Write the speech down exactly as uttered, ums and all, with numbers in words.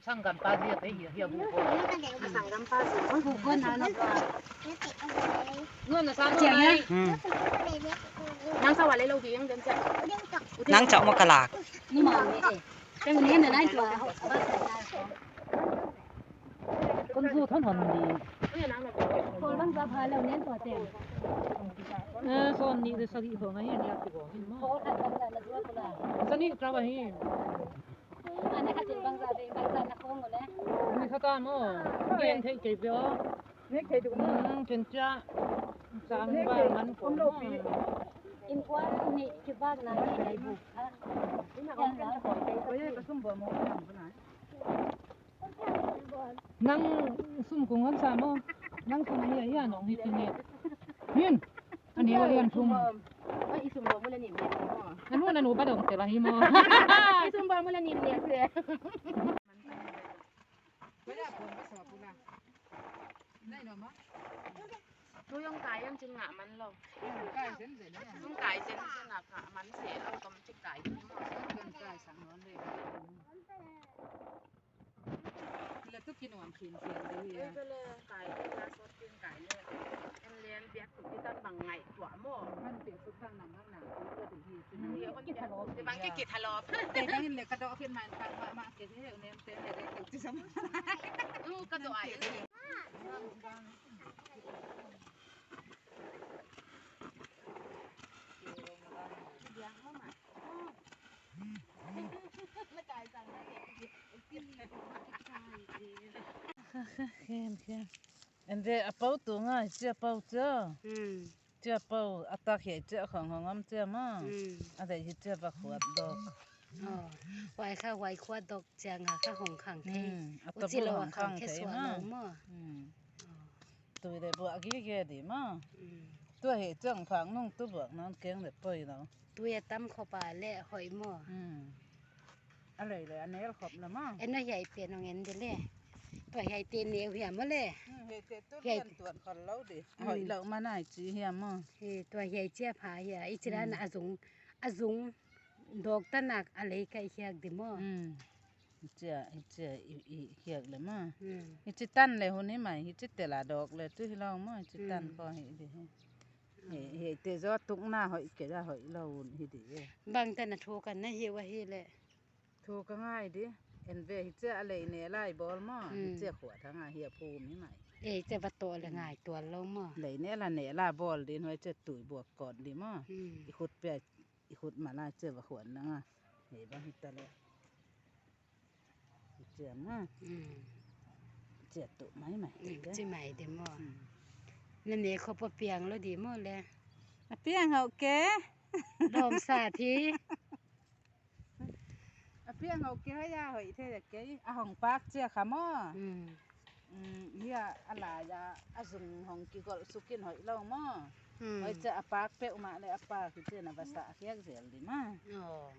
Sanggampa zia te hi, hi a bu ko. Sanggampa zia. Oi, bu ko na na ba. Nuam na sa nuam ai. Hmm. Nang sa wa le lo ding den sia. Nang chau mo kalak. Nu ma ni e. Teng ni na nai tua. Kon zu thon hon di. Kol bang za pha lo nen tua te. Eh, son ni de sa di ko ngai ni a ti ko. Ko khat bang za na tua ko la. Sa ni tra ba hi. Ane khat in bangza ve, bangza na khong ule. Ni khat a maw. Gen thei kei ve aw. Nek thei tuk maw. Hmm, ken cia. Sang ba man ko maw. Innkuan nih kibakna hi lai bu kha. Oi, ka sum bua maw, ka sum bua na. Nang sum kung hon sa maw. Nang sum hi a, hi a nong hi ti ne. Hin. Ani wa lian thum. Ai, i sum bawm uh la nim lian se maw. Nanu, nanu ba dong te la hi maw. I sum bawm uh la nim lian se. Tu yong kai yong cin ngah man lo. Yong kai zen zen a. Yong kai zen zen a ngah man se a tom cik kai. Yong kai sang non le. Hi la tu kinuam khin khin deuh hi a. Ei, bele, kai, la sot kin kai le. En len biak tu kitan bang ngai tua mo. Man biak tu tan nang hang nang tu ka tu hi tu. Ni on biak tu bang ki ki thalop. Te dang in le ka do khin man kan ma ma ke he nem te le tu ti sam. U ka do ai. Khen, khen. En ve a pau tu ngai, cia pau cia. Hmm. Cia pau, a tak hiai cia khang hong am cia ma. Hmm. A dei hi cia va khuat dok. Oh. Huai kha huai khuat dok cia nga kha hong khang thei. Hmm. A ta bu hong khang thei ma. Uci lo a khang thei suak lo ma. Hmm. Oh. Tui le buak gige di maw. Mm. Tua hi ciang phak nung tu buak nawn keng le poi lo. Tui a tam khop a le hoih maw. Mm. A lei le a nel khop na maw. En a hiai pen hong en de le. Tua hiai te neu hiam maw le. Mm, hiai te tu hiai lian tuan khol lo di. Mm. Hoih lo ma nai ci hiam maw. Hi, tua hiai cia pha hia. I ci dan a zung, a zung dok tanak a lei kaih hiak di maw. Mm. Hicia, hicia, i, i, hiak le maw. Hmm. Hici tan le hun hi mai, hici tel a dawk le tu hi lo maw, hici tan ko hi di hi. Hmm. Hi, hi te zaw tukna hoih kei a hoih lo hun hi di e. Bang tan a thu kan na hi ua hi le. Thu ka ngai di, en ve hicia a lei ne lai bawl maw, hmm, hicia khuat hang a hi a phum hi mai. E, hicia va tawh le ngai tual lo maw. Lei ne la ne la bawl di, huai cia tui buak kawt di maw. Hmm. I khut pia i khut ma lai cia va khuan nang a. Hei bang hi ta le. Cia ma. Mm. Cia tu mai mai. Mm, cia mai de maw. Mm. Na ne khop a piang lo di maw le. A piang hau ke. Lawm sa thi. A piang hau ke haya hoih the le ke. A hong pak cia kha maw. Mm. Um, hia a lai a, a zung hong kigolh sukin hoih lo maw. Hmm. Hoih cia a pak peuhmah le a pak hi cia na va sah khiak zel di maw. Oh.